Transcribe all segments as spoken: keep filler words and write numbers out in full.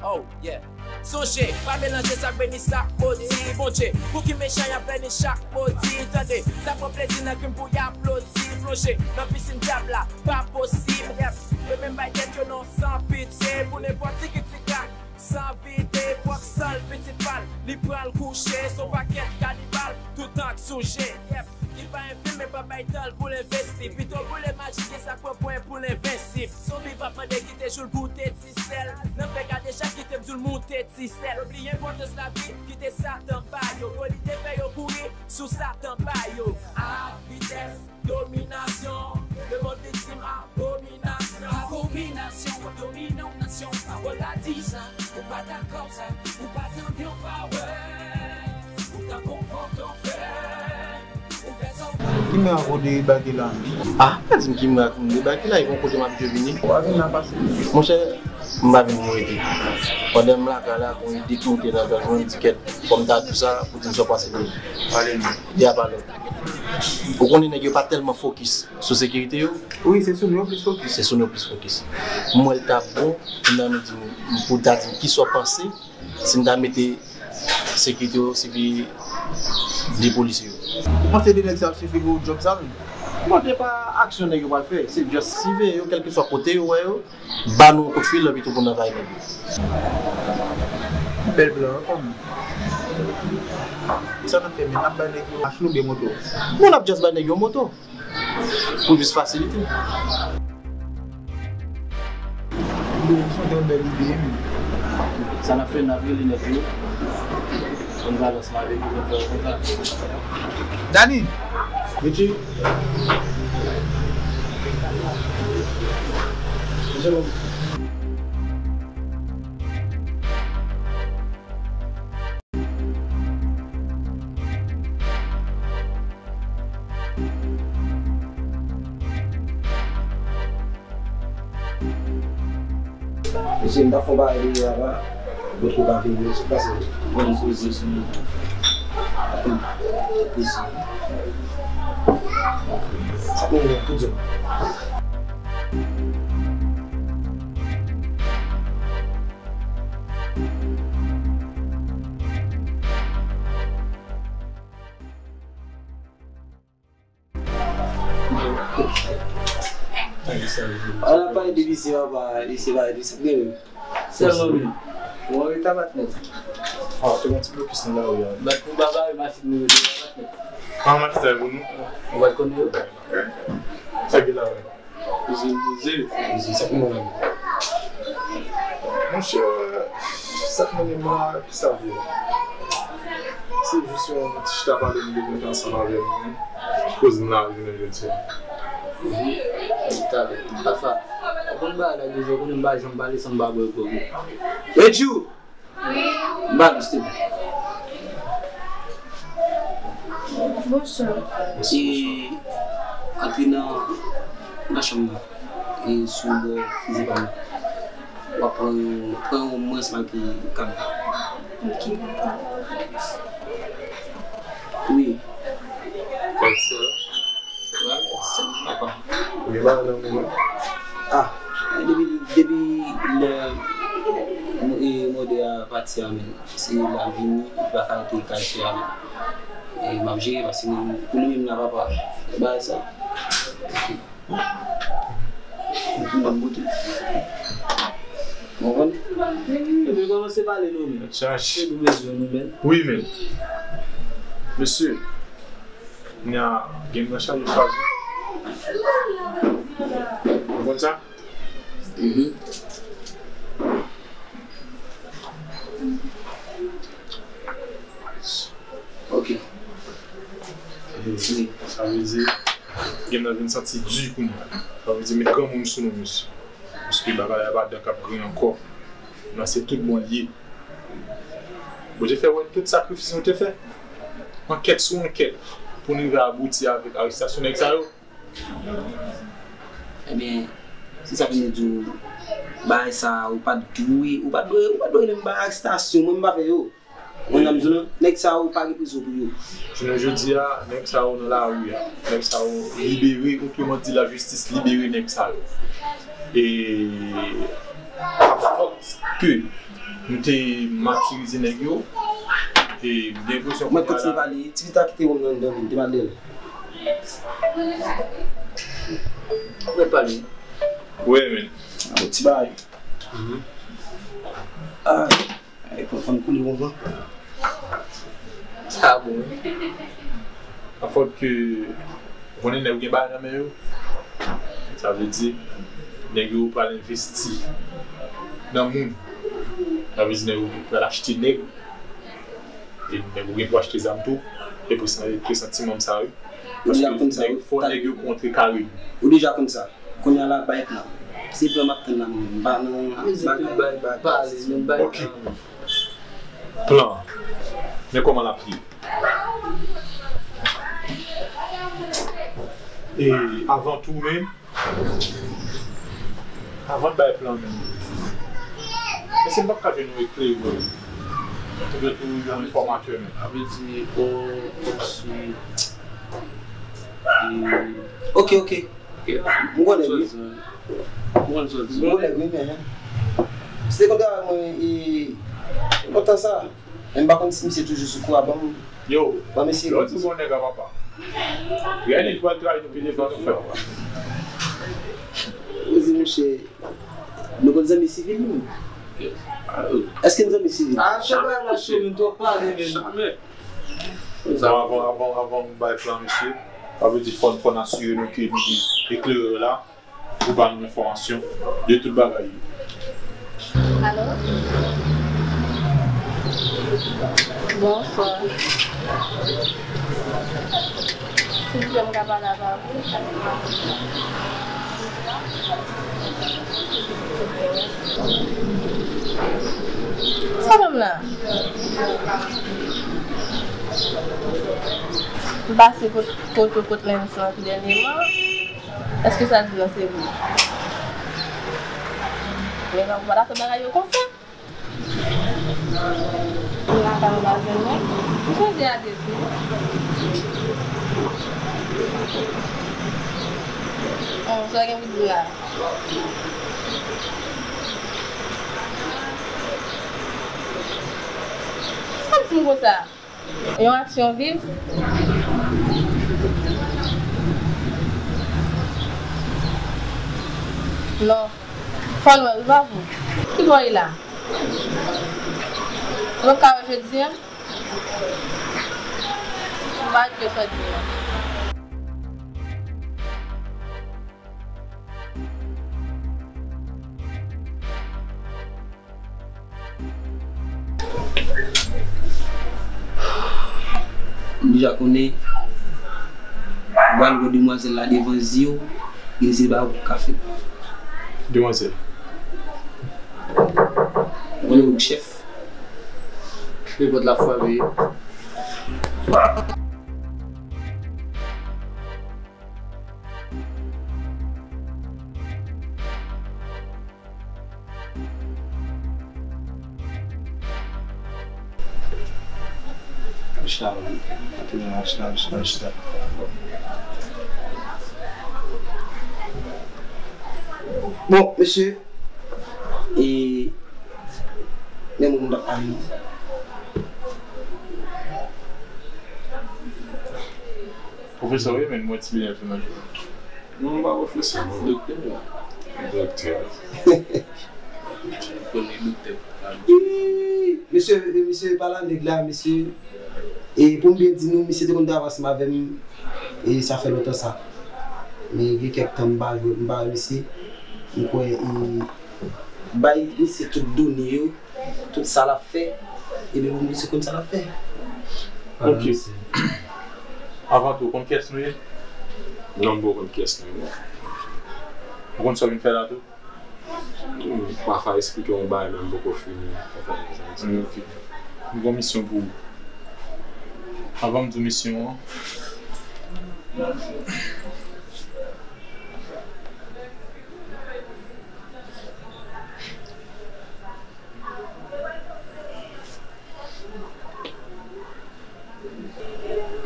Oh, yeah. Sonje, pa melanje sa k beni, sa k modi. Bondye, pou ki mechan y ap beni chak modi. Tande, sa pran plezi nan krim pou y aplodi. Plonje nan pisin dyab la, pa posib. Yep. Yo menm bay tèt yo non san pitye. Pou nenpòt ti kritik la, san vide, pwòp san l pitit pa l, li pran l kouche. Se yon pakèt kanibal, toutan k souje. Yep. Li pa enfim, men pa bay tan l pou l envesti. Pito boule majik, gen sa k pran pwen pou l envensib. Zonbi p ap mande kite jou l goute ti sèl. Nan fè gade chak kite m di l moute ti sèl. Yo bliye enpòtans lavi, kite Satan ba yo. Yo lide fè yo kouri sou Satan ba yo. Ak vitès, dominasyon, lemonn viktim abominasyon. Abominasyon, w ap domine yon nasyon. Pawòl la di sa, ou pa dakò sa, ou pa tande yon pawòl. Ou ta konpòte w fè. Ki mè a kote debake la? Ah, pa di m ki mè a kote debake la, e gon kote m abitye vini. Ou pa vin la pase. Monchè, m pa vin pou rete. Pandan m lakay la, gon ide ki moute nan gòj mwen, m di kèt, fò m ta di w sa, pou di m sa w pase de li. Pale m. Di a pa lòt. Ou konnen nèg yo pa tèlman fokis sou sekirite yo. Wi, se sou nou yo plis fokis. Se sou nou yo plis fokis. M wè l t ap bon, m nan nou di m, pou ta di m kisa w panse, si m ta mete sekirite yo sifi de polisye yo. Ou panse de nèg sa ap sifi pou djòb sa menm? Bon, se pa aksyon nèg yo pral fè, se just siveye yo, kèlkeswa kote yo wè yo, ba nou yon kout fil, anpi tou pou n anvayi nèg yo. Bèl blan ankò menm. Sa n ap fè menm, n ap bay nèg yo machin oubyen moto? Bon, n ap just bay nèg yo moto. Pou plis fasilite. Ide, se yon trè bèl ide, wi. Sa n ap fè, n ap rele nèg yo. Pou n pale ansanm avèk yo, pou n fè yon kontak. Dani! Richie! Mesye, m ta fon bagay dèyè a la, lòt ou ka vini, se pase. Bon, se, se, se. Sa pou mwen, tout zòn. An ap pale de visye, papa, visye pa, visye pa menm. Sèlman wi. Mwen rete a bat nèt. Ah, te gon ti blokis nan lari a. Bat pou baba, wi, machin nou rete a bat nèt. Ah, machin sa e pou nou? Ou pa t konn yo? Sa gen la, wi. Poze, poze. Poze, sa pou mwen menm. Monchè, sa k mennen m la, ki sa vle? Se jis yon ti chita pale m vle mete ansanm avè nou, wi. Koze m la, jounen jodi a. Wi, talè. Tafa. Ou konn bagay la deja, ou konnen m pa janm pale san m pa ba w koze. Rejou! Wi. Ba nou, silvouplè. Bonswa. E, antre nan, nan chanm nan. E sou bò fizik pa m. W ap pran yon, pran yon mwens malgre kat. Ok, dakò. Wi. Kèk sè. Wi, sè papa. Wi, ba nan mwen. Ah, depi, depi lè, e, mòde a pati a menm. Se la vini, li pa ka rete kay sè a menm. E m ap jere paske pou li menm la papa. Bagay sa. Ou konprann? Ebyen, kòmanse pale non, men. Chache. Se nou bezwen nou, men. Wi, men. Mesye, nya gen nan chaje chaje. Ou konn sa? Mhm. Ok. Wi. Sa vle di, gen nan vin santi di kounye a. Sa vle di, met granmoun sou nou, mesye. Paske bagay la pa dan k ap griyen ankò. Nan se tout bon l ye. Bondye fè wè tout sakrifis nou te fè. Ankèt sou ankèt. Pou nou rive abouti avèk arestasyon nèg sa yo. Ebyen, se sa vin di w, bagay sa, ou pa t dwe, ou pa t dwe, ou pa t dwe menm bay arestasyon, mwen m pa fè yo. Ou konn sa m di w lan, nèg sa yo pa gen prizon pou yo. Jounen jodi a, nèg sa yo nan lari a. Nèg sa yo libere, otreman di lajistis libere nèg sa yo. E pa fòt ke Nou te matirize nèg yo. E m gen enpresyon mwen kounye a kontinye la pale, ti pita kite wonm nan anndan, m te pale l. Mwen pale. Wi, men. Yon ti bagay. Ay, ay, pou fann koule konsa. Sa bon. Afòt ke ou konnen nèg yo gen bagay nan men yo. Sa vle di, nèg yo pral envesti nan moun. Sa vle di, nèg yo pral achte nèg. E nèg yo gen pou achte zam tou. E pou sa, e pou santiman sa, wi. Ou deja konn sa, wi. Fò nèg yo kontre kare. Ou deja konn sa. Kounye a la, bay plan. Se plan m ap tann la, mwen. M pa nan bagay. Ok. Plan. Men kòman l ap ye. E avan tou menm, avan n bay plan menm, èske m p ap ka jwenn yon eklerè? Oubyen tou yon enfòmatè menm? Sa vle di, o, o si, e, ok, ok. Ok. M konnen, wi. M konnen sa w di. M konnen, wi, men. Se konn travay mwen, e, lontan sa. Men m pa konn si misye toujou sou kou a, ban m, yo, ban m eseye. Lè w di bon nèg a papa. Rèn li pral travay depi devan nou fè. Ou di, monchè, nou konn zanmi sivil, nou. Èske n zanmi sivil? A, chak bagay la cho, men twòp pale, men. Bon, avan, avan, avan m bay plan, mesye, sa vle di fò n, fò n asire nou ke nou gen eklerè la pou ba nou enfòmasyon de tout bagay yo. Alo? Bonswa. Silvouplè, m ka pale avè w? Sa menm la? M pase kot, kot, kot Lens lan tou dènyèman. Èske sa di lan se vre? Men ou pa ta fè bagay yo konsa. Lakay ou pa jwenn mwen? M sonje a de tou. Hum, sa gen pou di la. Sa di m konsa? Yon aksyon viv? Non. Fò n wè l, pa vre? Ki bò li la? Nou ka wè jodi a? M pa jwe jodi a. M deja konnen, ou pral wè demwazèl la devan zye w, e se pa ou k ka fè l. Demwazèl. Ou konnen ou k chèf. Nenpòt la frape. Chita, man. Chita, chita, chita, chita. Bon, mesye, e, men moun m t ap pale, non. Pwofesè, wi, men mwen ti byen tou nan jou. Non, m pa pwofesè, m doktè. Doktè. Premye doktè. Ii, mesye, mesye, pa la nèg la, mesye. E pou m byen di nou, misye te konn travay ansanm avè m, e sa fè lontan sa. Men gen kèk tan m pa jwenn, m pa wè misye. M kwè, e, bay misye tout done yo. Tout sa l ap fè, ebyen, bon, misye konn sa l ap fè. Ok. Avan tou, ou konn kiyès nou ye? Non, m poko konn kiyès nou ye. Ou konn sa w vin fè la tou? Hmm, pafwa esplike yon bagay, men m poko fini konprann sa. Hmm, ok. M gon misyon pou ou. Avan m di w misyon an,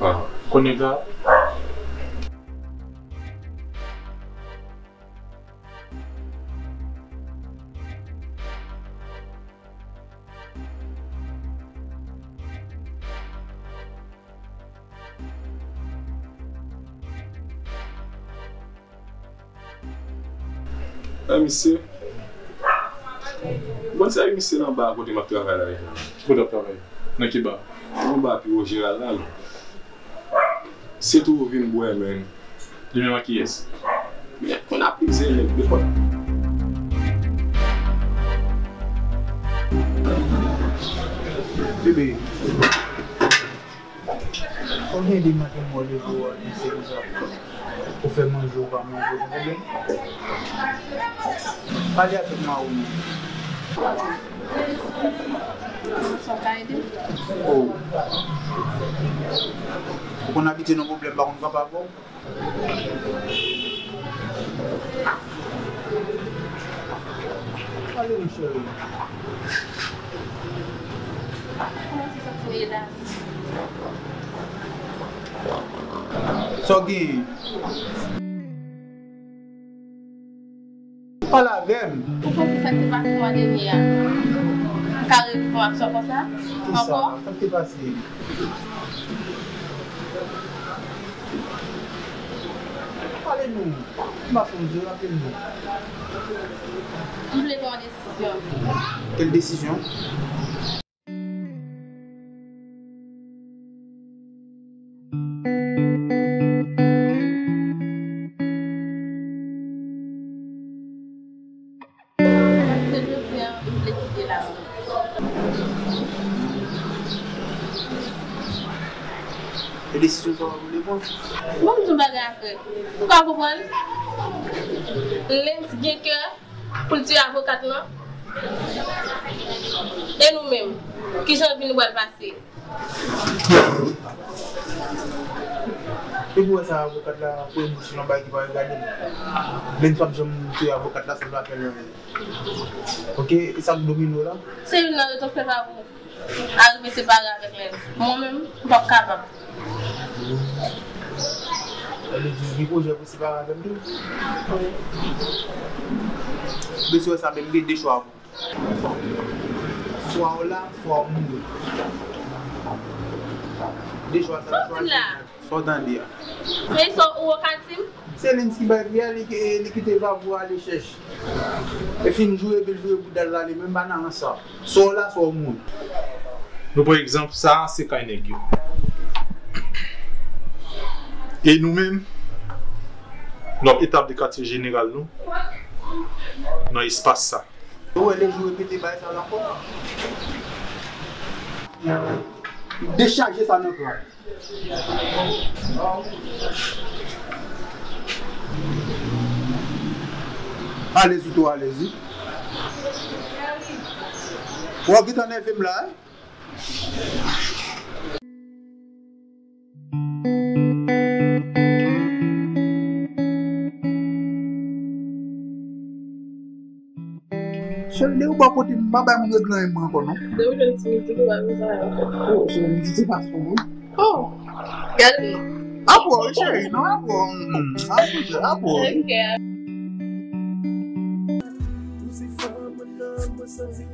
ah, konnen sa. Mwen misye. Bon, se misye nan ba kote m ap travay la, wi. Kote w ap travay? Nan ki ba? Nan ba pi wo jeneral la, non. Se tou vin bwè, men. Li menm ak kiyès? Men, konn ap plizyè nèg, men konn. Bebe. Konbyen de maten mwen leve w ap di se konsa? Ou fè manje, ou pa manje, ou gen pwoblèm? Pale avèk mari w non. Sa w ka ede m? Oh. Ou konn abitye nan pwoblèm, pa konn kanpe avè w? Pale non, cheri. Kòman w santi w ye la? Sa w genyen? Pale avè m. Ou panse sa k te pase mwa dènye a ka reviv yon aksyon konsa ankò? Kisa? Sa k te pase? Pale nou. M pa sonje, raple m non. M vle pran yon desizyon. Kèl desizyon? Paske jodi a, m vle kite la. E desizyon sa w ap vle pran? Bon, m di yon bagay apre. Ou ka konprann? Lens gen kè pou l tiye avokat lan? E nou menm? Kijan l vin wè l pase? Epi w wè sa avokat la voye m sou yon bagay ki pa regade m. Lens p ap janm touye avokat la san l pa fè l anyen. Ok, e sa k domine w la? Se youn nan rezon k fè pa pou arive separe avèk Lens. Mwen menm, m p ap kapab. Sa vle di, ou gen pwojè pou separe avè m tou? Wi. Mesye, sa menm gen de chwa pou ou. Swa w la, swa w mouri. De chwa sa w chwazi. Sa w tande a. Men sa w ka di m? Se Lens ki bay pri a, li, li kite Vavo ale chèche. E fin joure epi l vire bouda l ale, menm pa nan rans sa. Swa w la, swa w mouri. Nou pran egzanp sa, se kay nèg yo. E nou menm, nou ap etabli katye jeneral nou nan espas sa. Ou wè lè jou repete bagay sa la ankò. Dechaje sa nan plan. Alèz ou twò alèz wi. Ou ap gentan nève m la, hein? Sèl de ou bò kote m pa bay moun regle anyen mwen ankò non. De ou jwenn ti mizik ou pa bezwen ankò. Oh, se yon mizik se pa son non. Oh, gade. Apre wi cheri, non apre. Apre, apre. Ok. Ou se fanm nan mwen santi.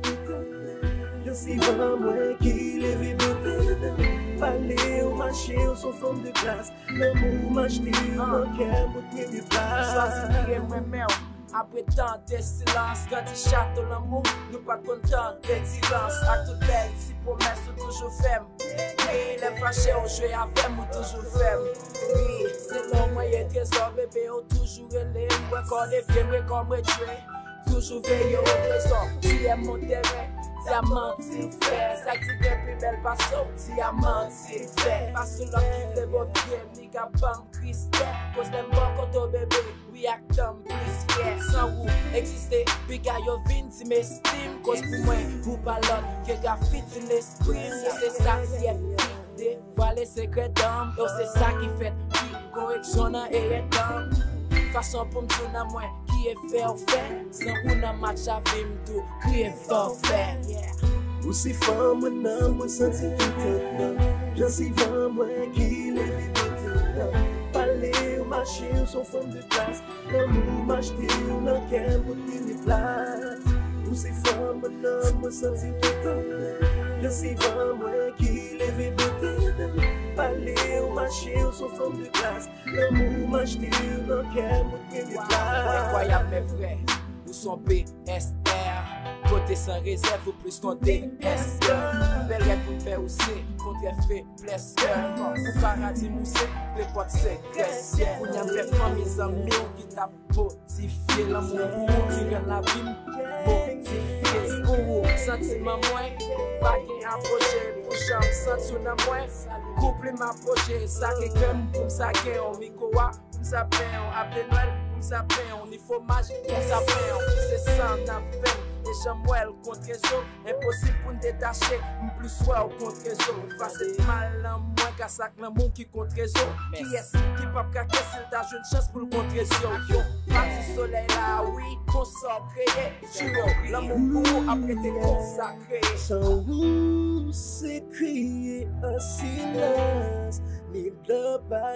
Yo se van mwen ki leve maten. Pale ou mache ou se yon fanm de klas. Lanmou m achte ou nan kè m ou te premye plas. Chwazi kriye m renmen w. Apre tan de silans, grandi chato lanmou, nou pa t konn tan de silans. Ak tout bèl ti pwomès ou toujou fè m. Wi, lè m fache ou jwe avè m, ou toujou fè m. Wi, se non mwen ye trezò, bebe ou toujou rele m. Wè kò de pye m, wè kò m retire. Toujou veye o trezò, ti M mon teren, dyaman ti fè. Sa ki gen pi bèl pase w, dyaman ti fè. Pa sou lòt ki vle bò pye m, li ka ban m kristè. Koz lè m bò kote w bebe, wi ak tan m plis fyè. San ou egziste, piga yo vin di m estim. Koz pou mwen, ou pa lòt ke grafiti lespri m. Se sa ti M ki devwale sekrè dan m. Yo se sa ki fèt, ki koreksyon nan erè dan m. Fason pou m di w nan mwen, ki efè w fè. San ou nan match a vi m tou, kriye fòfè. Yeah. Ou se fanm mwen nan mwen santi tout tan nan. Jan se van mwen ki leve maten nan. Pale ou mache ou se yon fanm de klas. Lanmou m achte ou nan kè m ou te premye plas. Ou se fanm mwen nan mwen santi tout tan nan. Jan se van mwen ki leve maten nan. Pale ou mache ou se yon fanm de klas. Lanmou m achte ou nan kè m ou te premye plas. Enkwayab men vrè. Ou s on B S R, kote san rezèv ou plis k on D S R. Bèl rèv pou n fè ou se kontrè feblès kè. Pou paradi m ou se kle pòt sekrè syèl. Kounye a m fè fanmi zanmi w ki t ap modifye lanmou pou ou ki rann lavi m modifye. Pou ou, santiman mwen pa gen apwoche, pou jan m santi w nan mwen, konpli m apwoche, sa gen kè m pou m sa gen yon mikwo a. Pou m sa plen yon ap de Nwèl, pou m sa plen yon ni fwomaj, pou m sa plen yon pise san nan venn. E jan m wè l kont rezo, enposib pou n detache, m plis wè w kont rezo. Ou fase mal nan mwen, gras ak lanmou ki kont rezo. Kiyès ki p ap krake si l ta jwenn chans pou l kont rezo? Yon pati solèy la, wi, konsa w kreye. Chiro, lanmou pou ou ap rete konsa kreye. San ou se kriye an silans, ni dlo bay.